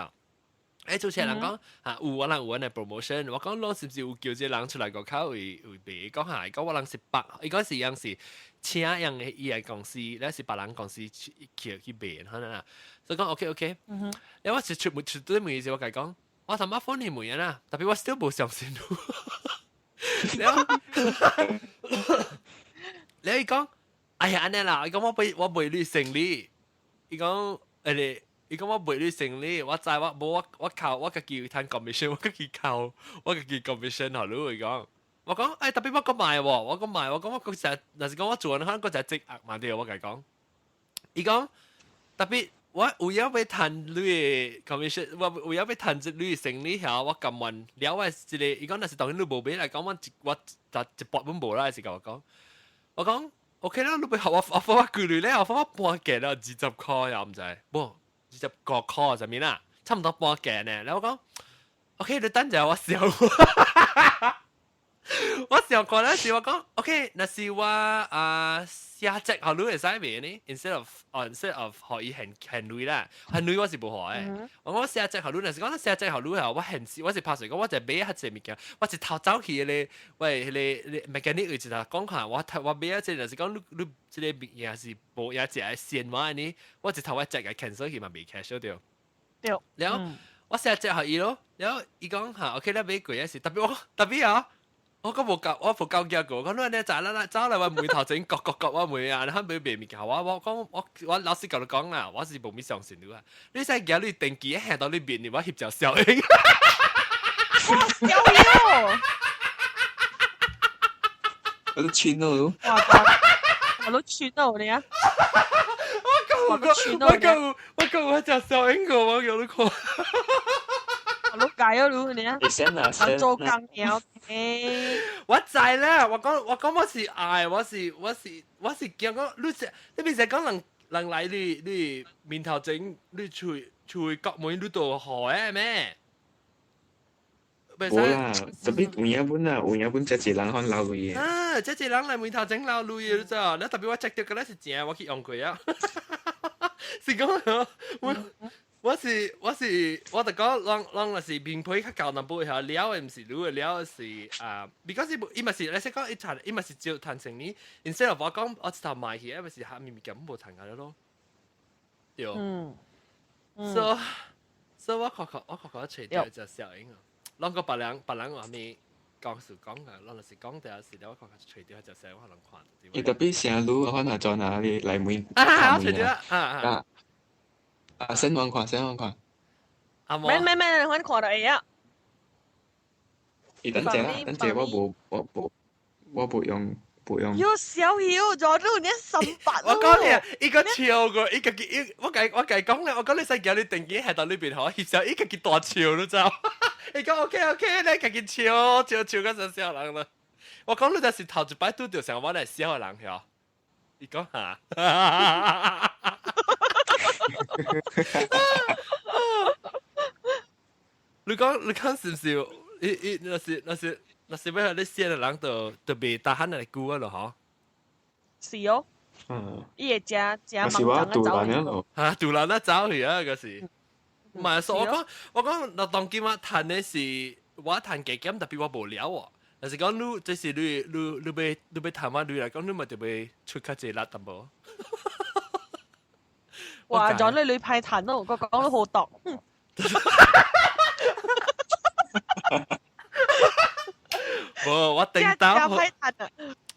無？做車人講嚇有我人有阮的 promotion，我講攏是毋是有叫這個人出來個口為為賣？講嚇，講我人是別，伊講是樣是請樣的伊個公司，咧是別人公司去去去賣，可能啊。所以講 OK OK，因為我是出門出對門時，我共伊講，我他媽 phone 你問啊，特別我 still 無相信你。然後，然後伊講。哎呀，按呢啦，伊講我賣我賣你生理，伊講伊講我賣你生理，我知我無我我靠我家己有趁 commission，我家己扣，我家己 commission 予你，伊講，我講哎特別我閣賣喎，我閣賣，我講我閣成，若是講我做，可能閣成積壓嘛對，我共伊講，伊講特別我有影欲趁你的 commission，我有影欲趁這你的生理遐，我甘願了我這個，伊講若是當然你無買來講，我一我就一半本無啦，是共我講，我講。OK 啦，你欲予我我放我幾鐳咧，我放我半價啦，20箍又毋知，無25箍啥物啦，差毋多半價呢。然後我講，OK，你等陣我想，我想過咧是我講，OK，若是我啊寫則予你會使袂呢？Instead of 予伊現現鐳啦，現鐳我是無予的。我講寫則予你，若是講寫則予你後，我現時我是拍算講，我就買較濟物件，我一頭走去彼個，喂，彼個 mechanic 位一頭講看，我我買啊這若是講你你這個物件是無也食現話呢，我一頭我直接 cancel 去嘛袂 cash 對。對。然後我寫則予伊咯，然後伊講嚇，OK，你買貴啊是，特別我特別啊。我閣無夠，我無夠驚過。我講你按呢走啦，走來我門頭前，割割割我門啊！你肯欲賣物件，我我講我我老實共你講啦，我是無物相信你啊！你使舉你電機行到你面，我翕一小影。哇！小影！我都穿咯。哇！我都穿到你啊！我夠我夠我夠我隻小影個，我叫你看。我都解咗你啊！我做工嘢 OK。我知啦，我講我講我是愛，我是我是我是驚講你這，你變成講人人來你你面頭前，你喙喙國門你都予的咩？無啦，特別有影本啊，有影本這一人可留鐳的。啊，這一人來門頭前留鐳的，你知道？你特別我 check 到個咧是正，我去用過啊。是講我。我是我是我就講，攏攏若是面皮較厚淡薄下，了的毋是女的，了的是啊，because 伊嘛是，你說講伊趁，伊嘛是照趁生意。instead of 我講我一頭賣去，伊嘛是下面物件無趁個咯。對。So so 我確確我確確揣著一隻小英啊，攏個別人別人話咩講是講啊，攏就是講著是了，我確確揣著一隻小英，我可能看。伊特別聲女，我若轉哪裡來問？啊，我揣著啊啊。啊，先往看，先往看。啊，免免免，我看到會啊。伊等陣啦，等陣我無我無我無用無用。喲，小曉，咗都你三百。我講你，伊個笑過，伊家己伊，我共我共伊講咧，我講你使叫你定機喺到裏邊嗬，翕相伊家己大笑你知無？伊講 OK OK，你家己笑笑笑到成笑人啦。我講你就是頭一擺拄著像我來笑的人曉，伊講哈。你講你講是毋是？伊伊若是若是若是欲你寫的人就就袂打喊來久啊咯嗬。是哦。伊會誠誠忙張啊走。嚇，突然啊走去啊，嗰時。唔係，所以我講我講，若當今我趁的是我趁加減，特別我無聊喎。若是講你這是你你你欲你欲趁我鐳來講，你嘛就欲出較濟力淡薄。哇！咗你女派趁咯，我講得好毒。無，我頂到好，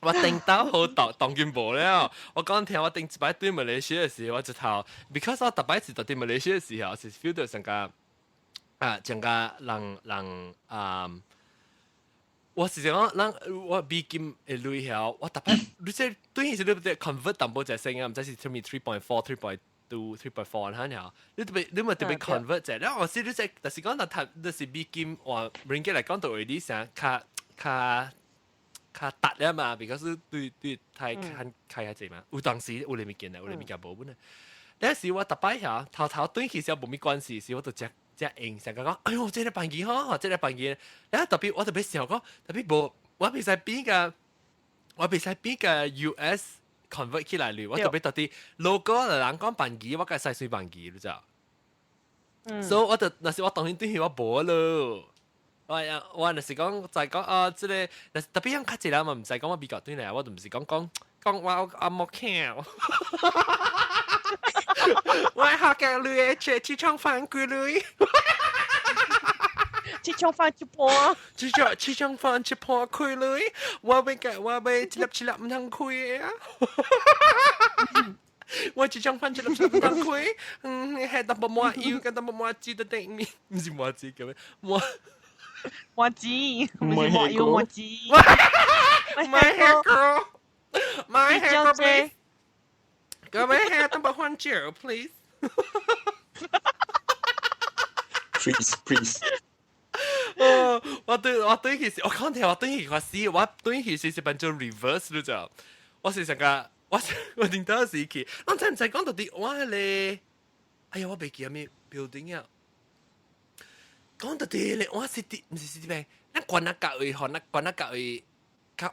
我頂到好毒，當今無了。我講聽，我頂一擺對馬來西亞時，我一頭，because 我逐擺是佇馬來西亞時候，是 feel 到成個啊，成個人人啊，我是講，人我美金的鐳曉，我逐擺，你這對是你不得 convert 淡薄隻聲啊，毋知是啥物 3.4、 three point 2 3.4 嚇然後你特別你咪特別 convert 啫，然後我是你即但是講到談就是美金換 ringgit 來講到為你成較較較達了嘛，because 對對太看開下濟嘛，有當時有哩物件有哩物件無本啊。那時我逐擺遐頭頭轉去時無咩關係，時我就食食用，成個講，哎喲，這个便宜吼，這个便宜。然後特別我特別想講，特別無我袂使變個，我袂使變個 US convert 起來咧，我特別特啲 local 的人講便宜，我該使算便宜，你知道？所以我就若是我當然轉去我無咯。我我若是講就係講啊，這个，特別樣較濟人嘛，毋知講我美國轉來，我就毋是講講講我阿莫聽。我學嘅女食這種飯幾鐳，這種飯一盤，這種飯一盤開鐳，我欲嘅我欲一粒一粒毋通開啊！我這種飯一粒一粒毋通開，嗯，係淡薄麻油，跟淡薄麻糬的頂面，毋是麻糬叫咩？麻麻糬，毋是麻油麻糬。 My hair girl, my hair girl, please. 各位hair 淡薄番椒，please. Please, please. 哦，我對其實我講聽我對起我死，我對起是是變做 reverse 了就，我是成個我我頂到時去，我知唔知講到底我咧？哎呀，我袂記咩 building 啊！講到底咧，我是啲毋是是啲咱關那教會，吼，咱關那教會，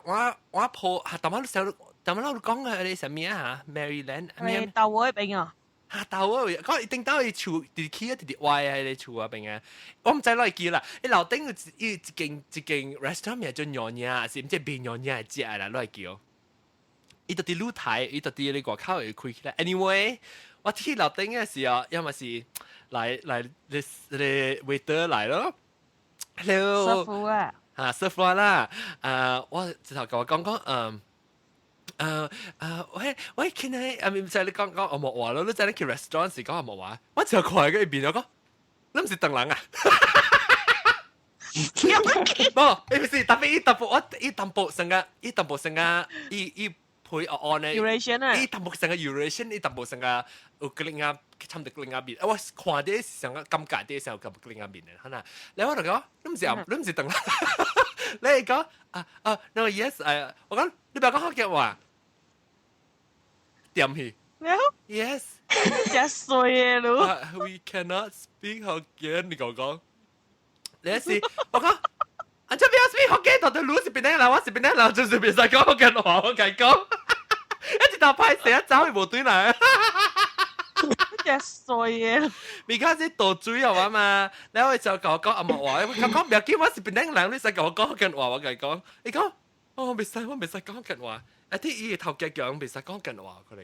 我我破，哈，淡仔小，淡仔老講嘅你啥物啊？Maryland 咩？豆嗰邊啊？哈，豆嗰講一定到伊厝，直起啊，直直歪啊，迄個厝啊邊啊，我毋知攞會記啦。伊樓頂有一一間一間 restaurant 名叫娘娘，是毋知變娘娘食啦，攞會記哦。伊就佇露台，伊就佇咧外口會開起來。Anyway，我去樓頂嘅時候，要麼是來來咧咧 waiter 來咯。 Hello，師傅啊，啊，師傅啦，啊，我直頭共我講講，嗯。喂喂，can I？啊，唔使你講講紅毛話咯，你知你去 restaurant 時講紅毛話，我就看佢一邊我講，你毋是唐人啊？無，伊毋是，特別伊淡薄，我伊淡薄成個，伊淡薄成個，伊伊配學呢， Eurasian 啊，伊淡薄成個 Eurasian，伊淡薄成個有格林亞，差唔多格林亞面，我看啲成個感覺啲時候個格林亞面嘅，可能，然後我就講，你毋是你毋是唐人，你講啊啊，no yes，誒，我講你不要講福建話。點去？Yes，真衰嘅咯。 We cannot speak 福建，你講講。你是我講，啊這邊 speak 福建，到底你是邊個人？我是邊個人？就是袂使講福建話，我共講。一直頭歹勢，一走去無對來。真衰嘅。而家是倒水啊嘛，然後就共我講紅毛話，我講不要緊，我是邊個人？你使共我講福建話，我共講。伊講，哦，袂使，我袂使講福建話。啊！啲伊頭家講袂使講福建話可能。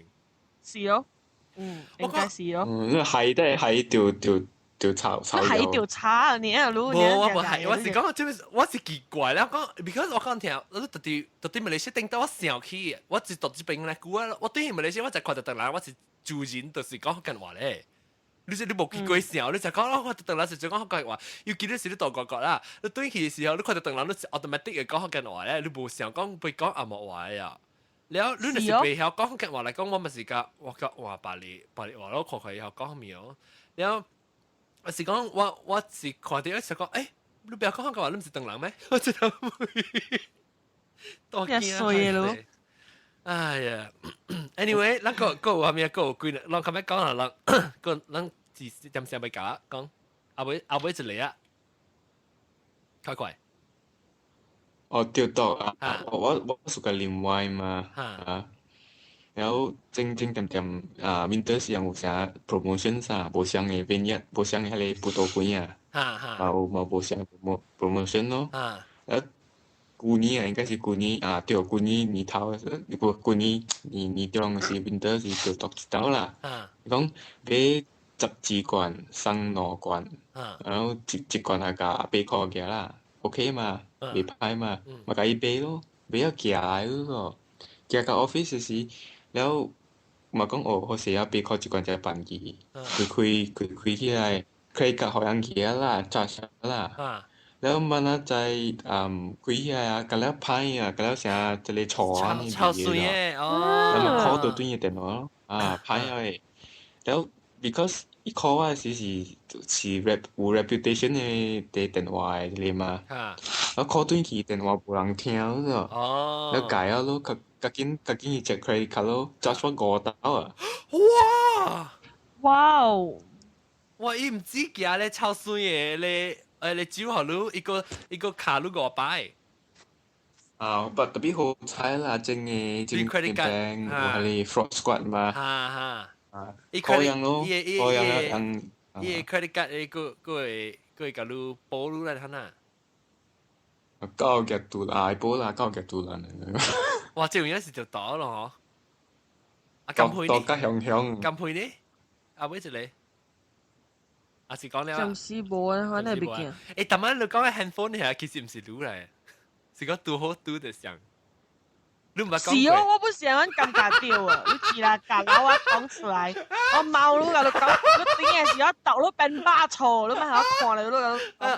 是咯，嗯，應該是咯。嗯，係都係就就就炒炒係就炒啊！你啊，如無我無係，我是講，這我是奇怪啦。講，because 我講聽，我特別特別馬來西亞頂到我想起，我是讀這邊咧，久啊，我對於馬來西亞我就看到唐人，我是自然就是講福建話咧。你是你無去過想，你就講我唐人是講福建話，尤其你是你到外國啦，你對去的時候，你看到唐人，你是 automatic 會講福建話咧，你無想講會講紅毛話呀。了，你若是袂曉講福建話來講，我嘛是甲我甲換白哩白哩話咯，看看以後講咩哦。了，我是講我我是看到時講，欸，你不要講福建話，你毋是唐人咩？我真係多驚咯。哎呀，anyway，咱個個有啥物個有幾，咱較欲講啦，咱個咱一點聲欲講講，後尾後尾一個啊，快快。哦，對對啊，我我我 suka 啉 wine 嘛，啊，然後正正點點啊，winter 時有啥 promotion 啥，無相的 vineyard，無相的彼個葡萄乾啊，嘛有嘛無相 promotion 咯，啊，舊年啊，應該是舊年啊，對，舊年年頭，如果舊年年年中是 winter 是就讀一道啦，講買12罐送2罐，然後一一罐也共8箍爾啦。OK 嘛，袂歹嘛，嘛共伊買咯，買了寄來咯，寄到 office 時，了嘛講哦，好勢啊，8箍一罐才便宜，開開開開起來，開甲予人寄啦，炸啥啦，了慢仔再嗯開起來啊，甲了歹啊，甲了啥一個錯啊，超水的哦，了嘛敲到對個電腦咯，啊歹啊的，了，because 伊 call 我時是 rep 有 reputation 的佇電話的個嘛，我 call 轉去電話無人聽咯，了改啊咯，較較緊較緊去 check credit card 咯，charge 我五刀啊！哇！哇哦！哇！伊毋止寄咧臭水的咧，咧酒予你一個一個卡你500。啊，不特別好彩啦，真嘅真 credit card 有係 fraud squad 嘛。哈哈。啊，可樣咯，可樣啊，伊個 credit card 伊個個會個會共你保你來看啊。交極度啦，保啦，交極度啦。哇！這有影是就倒咯嗬。啊，金佩呢？多加香香。金佩呢？阿尾一個。啊是講了。暫時無啊，反正未見。欸，逐擺你講嘅 handphone 係其實毋是你來，是講拄好拄著上。你毋捌講是哦，我不是按尷尬掉啊！你知啦，夾老我講出來，我貓你共你講，你頂嘅時候讀你變把錯，你咪喺度看你，你共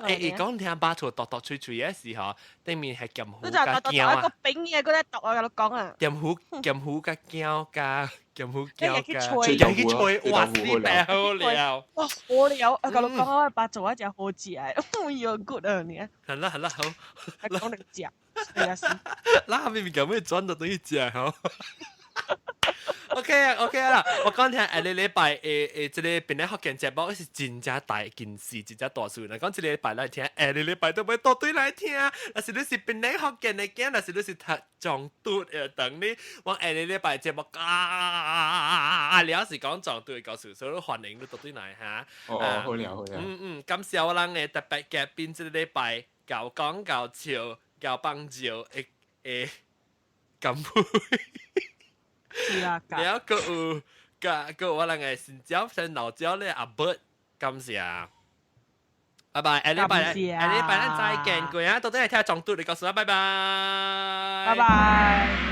欸欸，講聽把錯剁剁脆脆嘅時候，頂面係劍虎加鏡啊！個餅嘅嗰啲讀我共你講啊！劍虎劍虎加鏡加劍虎鏡加，吹去吹，哇！死白好了！哇，好了！我共你講，我爸做一隻好食嘅，哎呦 good 啊你！好啦好啦好，講你食。係啊，是。那明明咁樣轉到等於食吼。OK 啊，OK 啦，我講聽下個禮拜這个檳榔福建節目是真正大件事，真正大事。若講這个禮拜來聽，下個禮拜都欲倒轉來聽。若是你是檳榔福建的囝，若是你是讀撞拄的等你，我下個禮拜節目啊了是講撞拄的故事，所以歡迎你倒轉來哈。哦，好了好了。嗯嗯，感謝我人的特別嘉賓，這个禮拜𠢕講𠢕笑𠢕幫照會會感佩。是啊，了閣有，閣閣有我人的新椒新老椒咧阿伯，感謝。拜拜，下禮拜下禮拜咱再見過啊！到底係聽撞拄的故事啊！拜拜，拜拜。